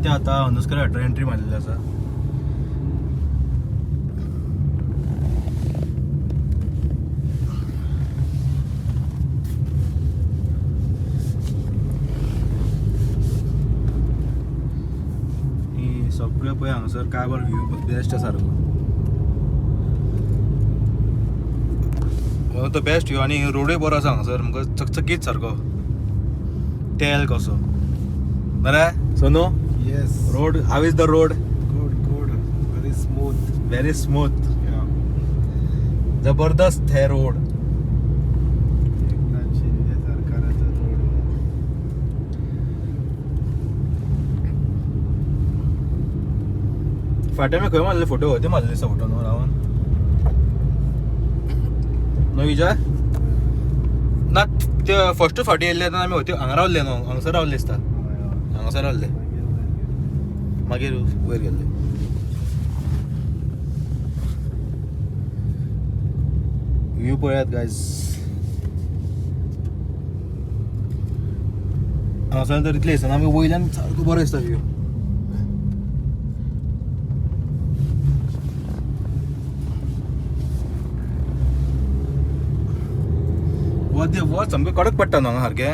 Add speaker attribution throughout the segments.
Speaker 1: निकते आतां अनुस्कर हाटर एंट्री मारलेली आसा. ही सगळें पळय हांगासर काय बरो व्यू बेस्ट आसा सारको. One of the best view. आनी रोडूय बरो आसा हांगासर, म्हाका चकचकीत सारको तेल कसो. बरें Sonu?
Speaker 2: Yes.
Speaker 1: Road, how is the road?
Speaker 2: Good, good. Very smooth.
Speaker 1: Very smooth.
Speaker 2: Yeah.
Speaker 1: जबरदस्त है रोड.
Speaker 2: एकनाथ शिंदे सरकाराचा रोड.
Speaker 1: फाटी आमी खंय मारले फोटो? ते मारले दिसता फोटो न्हू रावन न्हू विजय? ना, ते फर्स्ट फाटी येयल्ले तेन्ना आमी हय हांगा रावल्ले न्हू, हांगासर रावल्ले दिसता, हांगासर रावल्ले, मागीर वयर गेल्ले. व्यू पळयात गायज. हांगासर तर इतलें दिसना, आमी वयल्यान सारको बरो दिसता व्यू. वत वत सामकें कडक पडटा न्हू हांगा सारकें.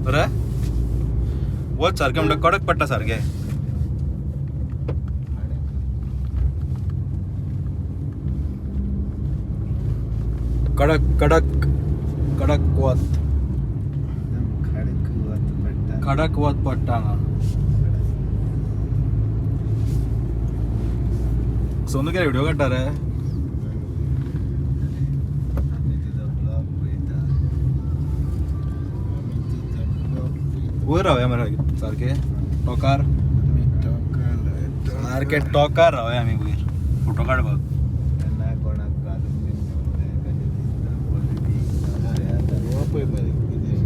Speaker 1: बरें वत सारकें म्हणटा कडक पडटा सारकें. कडक कडक कडक वत.
Speaker 2: खडक वत पडटा.
Speaker 1: कडक वत पडटा हांगा. सोनू कितें व्हिडिओ काडटा रे?
Speaker 2: आमी तुजो ब्लॉग पळयता, आमी तुजो ब्लॉग पळयता.
Speaker 1: वयर रावया मरे सारकें टोकार.
Speaker 2: आमी टोकार.
Speaker 1: सारकें टोकार रावया आमी वयर फोटो काडपाक.
Speaker 2: तेन्ना कोणाक घालून बीन घेवंक जाय कशें दिसता पळय. हो पळय मरे कितें.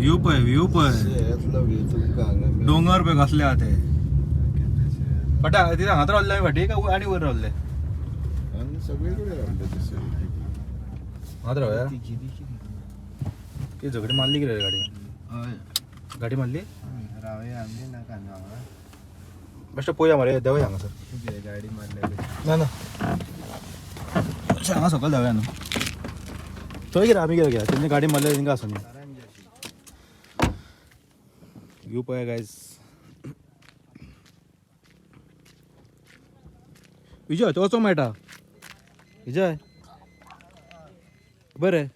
Speaker 1: व्यू पळय, व्यू पळय.
Speaker 2: येतलो व्यू तुमकां हांगा.
Speaker 1: दोंगर पळय कसले आहा ते.
Speaker 2: तशें.
Speaker 1: फाटी तिथे हांगाच रावल्ले आमी फाटी काय आनी वयर रावल्ले?
Speaker 2: आनी सगळे कडेन रावले तशें.
Speaker 1: हांगाच रावया. ती झगडी मारली कितें रे गाडी? गाडी मारली.
Speaker 2: रावया आमी नाका न्हू हांगा.
Speaker 1: बेश्टे पळोवया मरे, देंवया हांगासर.
Speaker 2: तुगे गाडी मारल्या.
Speaker 1: ना ना, अशें हांगा सकयल देंवया न्हू. थंय कितें आमी कितें घ्या, तेंची गाडी मारल्या तेंकां आसूं. व्यू पळया गायज. विजय, तो वचोंक मेळटा. विजय, बरें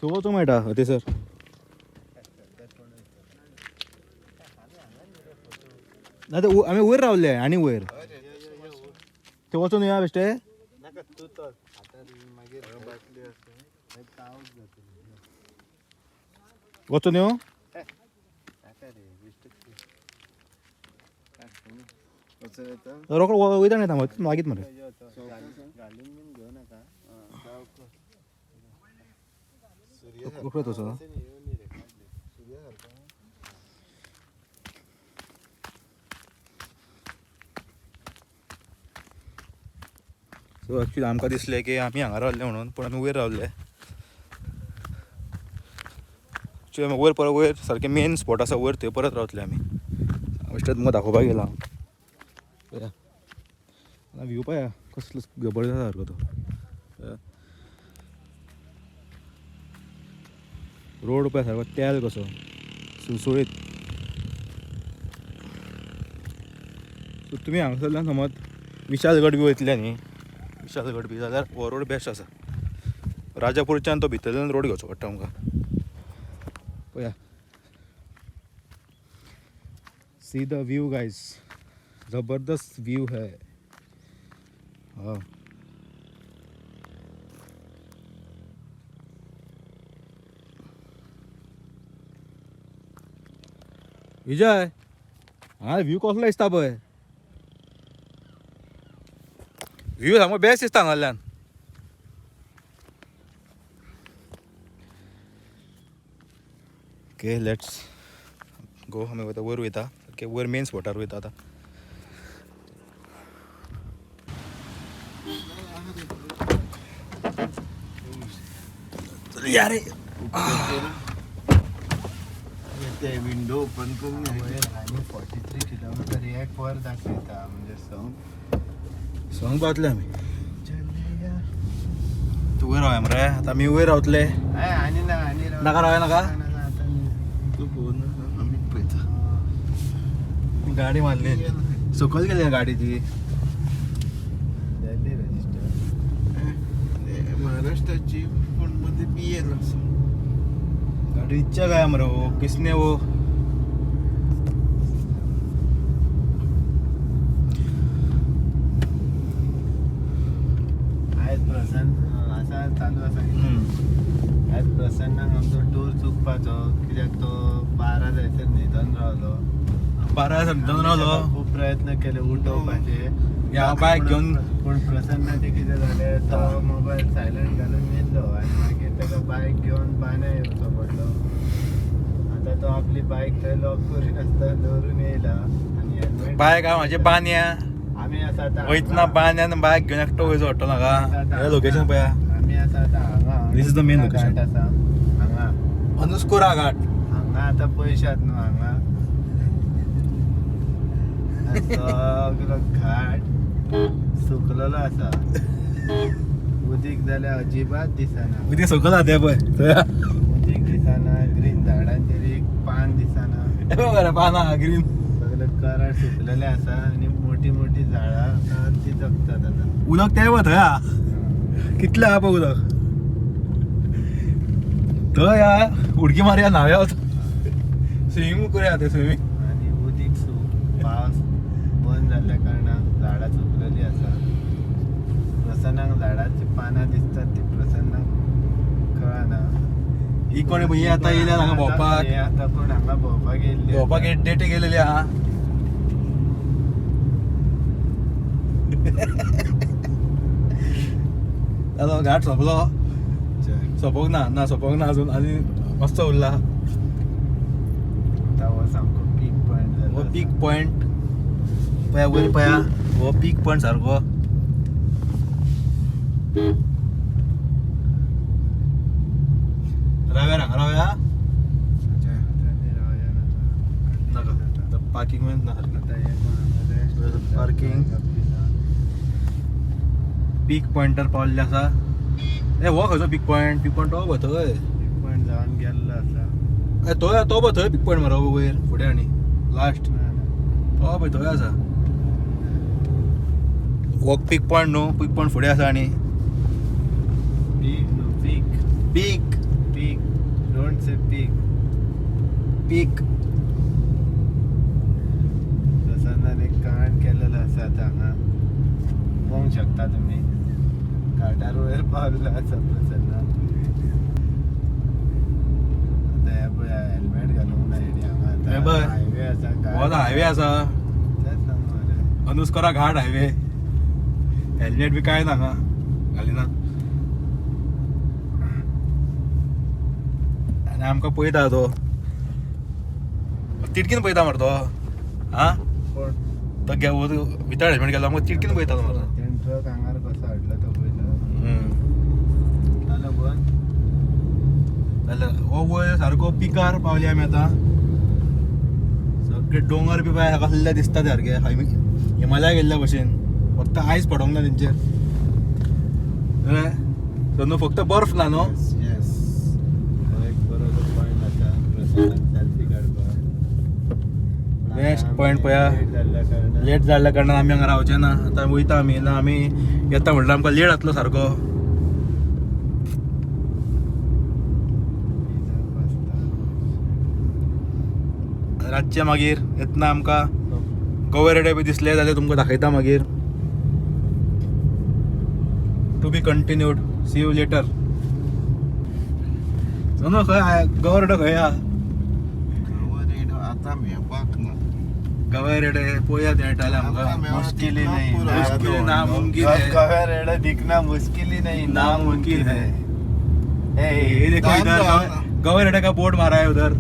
Speaker 1: तूं वचोंक मेळटा हय सर. ना ते आमी वयर रावले आनी वयर ते वचून या बेश्टे.
Speaker 2: नाका, तूं चल आतां, मागीर बाटली आसा मागीर पावस जातलो.
Speaker 1: वचून यो.
Speaker 2: नाका रे, बेश्टेच वचून येता.
Speaker 1: रोकडो वयता न्ही, थांब मागीर मरे.
Speaker 2: घालून बीन घेवं नाका.
Speaker 1: रोकडो तसो.
Speaker 2: सूर्यासारखा.
Speaker 1: सो एक्चुली आमकां दिसलें की आमी हांगा रावले म्हणून, पूण आमी वयर रावले. एक्चुली आमी वयर परत वयर सारकें मेन स्पॉट आसा वयर, थंय परत रावतले आमी. बेश्टेच तुमकां दाखोवपाक गेला हांव. पळया व्यू, पळया कसलो जबरदस्त सारको तो. पळया रोड, पळय सारको तेल कसो सुळसुळीत. सो तुमी हांगासरल्यान समज विशालगड बी वयतले न्ही, विशालगड बी जाल्यार हो रोड बेस्ट आसा. राजापूरच्यान तो भितरल्यान रोड घेवचो पडटा आमकां. पळया, सी the view guys, जबरदस्त व्यू है. हाँ विजय, हा व्यू कसलो दिसता पळय. व्यू सामको बेस्ट दिसता हांगासरल्यान. Okay, let's go. आमी वयता, वयर वयता, सारके वयर मेन स्पॉटार वयता आतां. चल या रे.
Speaker 2: ते विंडो ओपन करून. वयर आनी 43 किलोमिटर एक वर दाखयता, म्हणजे संक.
Speaker 1: संग पावतले आमी. तूं वयर रावया मरे, आतां आमी वयर रावतले.
Speaker 2: आनी ना, आनी राव.
Speaker 1: नाका रावया, नाका?
Speaker 2: आता तूं पळोवन आमी पळयता.
Speaker 1: गाडी मारली, सकयल गेली गाडी ती.
Speaker 2: जाली रजिस्टर महाराष्ट्राची, पूण मध्ये बी एल आसा.
Speaker 1: गाडी इच्छा काय मरे, वो किसने वो?
Speaker 2: आयज प्रसन्न आसा, चालू आसा. आयज प्रसन्नाक आमचो टूर चुकपाचो, कित्याक तो 12 जायसर न्हिदोन रावलो.
Speaker 1: 12 समजून
Speaker 2: आमी
Speaker 1: रावलो.
Speaker 2: ताका खूब प्रयत्न केले उठोवपाचे.
Speaker 1: या बायक घेवन.
Speaker 2: पूण प्रसन्नाचे कितें जालें, तो मोबायल सायलंट घालून न्हिदलो आनी मागीर ताका बायक घेवन बांद्या येवचो पडलो. आतां तो आपली बायक थंय लॉक करिनासतना दवरून येयला आनी हेल्मेट.
Speaker 1: बायक हा म्हाजे बान्या.
Speaker 2: आमी आसा आतां
Speaker 1: वयतना बान्यान बायक घेवन एकटो वयचो पडटलो म्हाका. हे लोकेशन पळया.
Speaker 2: आमी आसा आतां हांगा.
Speaker 1: This is the main location.
Speaker 2: घाट आसा हांगा.
Speaker 1: अनुस्कुरा घाट.
Speaker 2: हांगा आतां पयशात न्हू, हांगा सगलो घाट सुकलेलो आसा. उदीक जाल्यार अजिबात दिसना.
Speaker 1: उदीक सकयल आहा तें पळय थंय.
Speaker 2: उदीक दिसना, ग्रीन झाडांचेर एक पान दिसना.
Speaker 1: बरें पानां ग्रीन.
Speaker 2: सगळे कराड सुकलेले आसा आनी मोठी मोठी झाडां आसा ती जगतात आतां.
Speaker 1: उदक तें पळय थंय आहा. कितलें आहा पळय उदक थंय आहा. उडकी मारया, न्हावया, स्विमींग करूया ते स्विमींग.
Speaker 2: आनी उदीक पावस बंद जाल्ल्या कारणान झाडां सुकलेली आसा. प्रसन्नाक झाडाची पानां दिसतात ती प्रसन्नाक कळना.
Speaker 1: ही कोण ही आतां येयल्या हांगा भोंवपाक.
Speaker 2: हे आतां कोण हांगा भोंवपाक येयल्ले.
Speaker 1: भोंवपाक एक डेटी गेलेली आहा. जालो घाट सोंपलो? सोंपोंक ना, ना सोंपोंक ना अजून, आनी मातसो उरला.
Speaker 2: आतां हो सामको पीक पॉयंट
Speaker 1: हो पीक पॉयंट पळया, वयर पळया, हो पीक पॉयंट सारको. रावया, हांगा रावया. नाका, पार्किंग ना सारकें. पार्किंग. पीक पॉयंटार पावल्ले आसा. ए, हो खंयचो पीक पॉयंट? पीक पॉयंट हो पळय थंय.
Speaker 2: पीक पॉयंट जावन गेल्लो आसा.
Speaker 1: ए, तो तो पळय थंय पीक पॉयंट मरे, हो वयर फुडें आनी लास्ट. तो पळय थंय आसा. हो पीक पॉयंट न्हू, पीक पॉयंट फुडें आसा आनी.
Speaker 2: पीक न्हू, पीक.
Speaker 1: पीक.
Speaker 2: पीक, don't say peak.
Speaker 1: पीक.
Speaker 2: प्रसन्नान एक कांड केलेलो आसा. आतां हांगा पळोवंक शकता तुमी, घाटार वयर पावल्लो आसा प्रसन्न. आतां हे पळय, हेल्मेट घालूंक ना हेणी हांगा.
Speaker 1: हे पळय.
Speaker 2: आतां हायवे आसा.
Speaker 1: हो आतां हायवे आसा.
Speaker 2: तेच सांगू मरे.
Speaker 1: अनुस्कोरा घाट हायवे. हेल्मेट बी कांय ना हांगा घालिना आनी आमकां पळयता तो, तिडकीन पळयता मरे तो. आं.
Speaker 2: कोण?
Speaker 1: तो विथआउट हेल्मेट गेलो, आमकां तिडकीन पळयता तो मरे.
Speaker 2: तेणें ट्रक हांगार कसो हाडलो तो पयलो. जालो बंद.
Speaker 1: जाल्यार हो वयर सारको पिकार पावले आमी आतां. सगळे दोंगर बी पळय कसले दिसता सारके, हिमालया गेल्ल्या भशेन. फक्त आयस पडोंक ना तेंचेर. सो फक्त बर्फ ना न्हू.
Speaker 2: येस, हो एक बरो पॉयंट आसा प्रसन्नाक सेल्फी काडपाक.
Speaker 1: Best point पळया.
Speaker 2: लेट जाल्ल्या कारणान.
Speaker 1: लेट जाल्ल्या कारणान आमी हांगा रावचे ना, आतां वयता आमी. ना, आमी येता म्हणल्यार आमकां लेट जातलो सारको.
Speaker 2: Pizza, pasta.
Speaker 1: रातचे मागीर येतना आमकां गोवे बी दिसले जाल्यार तुमकां दाखयता मागीर. To be continued, see you later. Sonu, खंय गोवा रेडो खंय आहा?
Speaker 2: आतां मेळपाक ना.
Speaker 1: गवे रेडे पळोवया, मेळटाले आमकां.
Speaker 2: मुश्किल ही नहीं.
Speaker 1: मुश्किल ही, नामुमकिन है.
Speaker 2: गवे रेडो दिखना मुश्किल ही नहीं,
Speaker 1: नामुमकिन है.
Speaker 2: ए,
Speaker 1: ये देखो इधर गवे रेडे का बोर्ड मारा है उधर.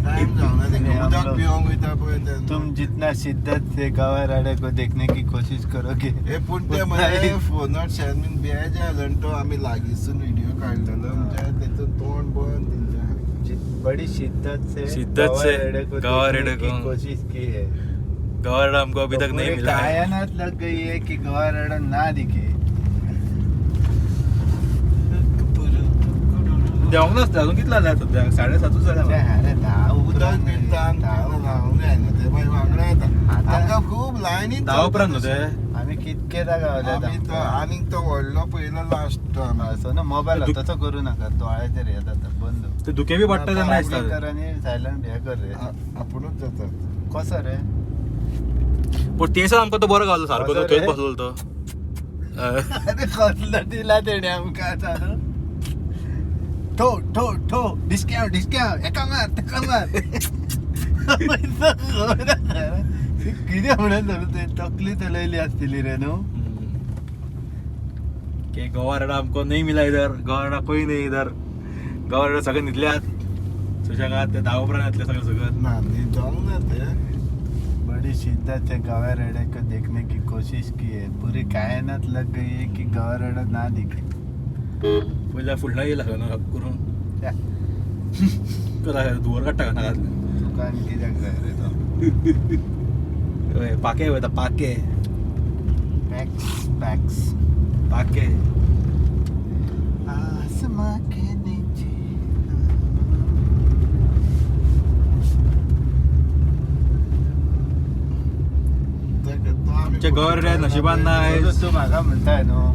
Speaker 3: टाइम जावना तेंका, उदक पिवंक वयता पळय तेन्ना.
Speaker 2: तुम जितना शिद्दत से गवा राडे को देखने की कोशिश करोगे,
Speaker 3: हे पूण ते
Speaker 2: उतना
Speaker 3: मरे फोनार शेन बीन बेजार जालो आनी तो आमी लागींसून व्हिडिओ काडलेलो, म्हणजे तेचो तोंड बंद तेंच्या.
Speaker 2: बड़ी शिद्दत से
Speaker 1: शिद्दत से
Speaker 2: गवारेडे को
Speaker 1: गवारेडे
Speaker 2: देखने की
Speaker 1: को-
Speaker 2: कोशिश की है।
Speaker 1: गवारेडा हमको अभी
Speaker 2: तो
Speaker 1: तक नहीं
Speaker 2: पूरी
Speaker 1: मिला है।
Speaker 2: कायनात लग गई है कि गवारेडा ना दिखे।
Speaker 1: देवंक नासता अजून कितले जाल्या सद्याक 7:30 जाल्या
Speaker 2: छे, अरे 10
Speaker 3: उदक
Speaker 2: उपरांत
Speaker 3: बी ताण न्हावंक जायना ते मागीर वांगडा येता
Speaker 2: आता-
Speaker 3: आमकां खूब लायनीन
Speaker 1: 10 उपरांत न्हू ते.
Speaker 2: आम्ही कितकेदा गावले.
Speaker 3: आमी तो आनीक तो व्हडलो पयलो लास्ट आमी.
Speaker 2: असो ना मोबायल तसो करू नका, दोळ्याचेर येता तो बंद.
Speaker 1: ते धुके बी पडटा तेन्ना दिसता.
Speaker 2: कर आणि सायलंट हे कर रे.
Speaker 3: आपुणूच जातात.
Speaker 2: कसो रे?
Speaker 1: पूण ते आमकां तो बरो गावलो सारको, तो
Speaker 2: कसो
Speaker 1: थंयच
Speaker 2: रे?
Speaker 1: बसलो तो.
Speaker 2: अरे कसलो दिला तेणे आमकां चालू, ठो ठो ठो, डिस्क्याव डिस्क्याव, एका मार तेका मार. कितें म्हणून झालं ते तकली चलयली आसतली रे न्हू.
Speaker 1: के गवारेडा हमको नहीं मिला इधर, गवारेडा कोई नहीं इधर. गवारेडा सगळे न्हिदल्यात सुशेगाद ते 10 उपरांत येतले सगळे सगळं.
Speaker 3: ना न्हिदोंक ना ते.
Speaker 2: बड़ी शिद्दत से गवारेडे को देखने की कोशिश की है, पूरी कायनात लग गई है कि गवारेडा ना दिखे.
Speaker 1: पयल्या फुडल्या येयला खंय ना करून धुंवर काडटा नाकातलें.
Speaker 2: दुकान कित्याक जाय रे तो?
Speaker 1: हय, पाके वयता पाके.
Speaker 2: Packs packs.
Speaker 1: पाके.
Speaker 2: आसमां के नीचे.
Speaker 3: तो आमी
Speaker 1: आमच्या गवारेड्या नशिबान ना.
Speaker 2: तू म्हाका म्हणताय न्हू.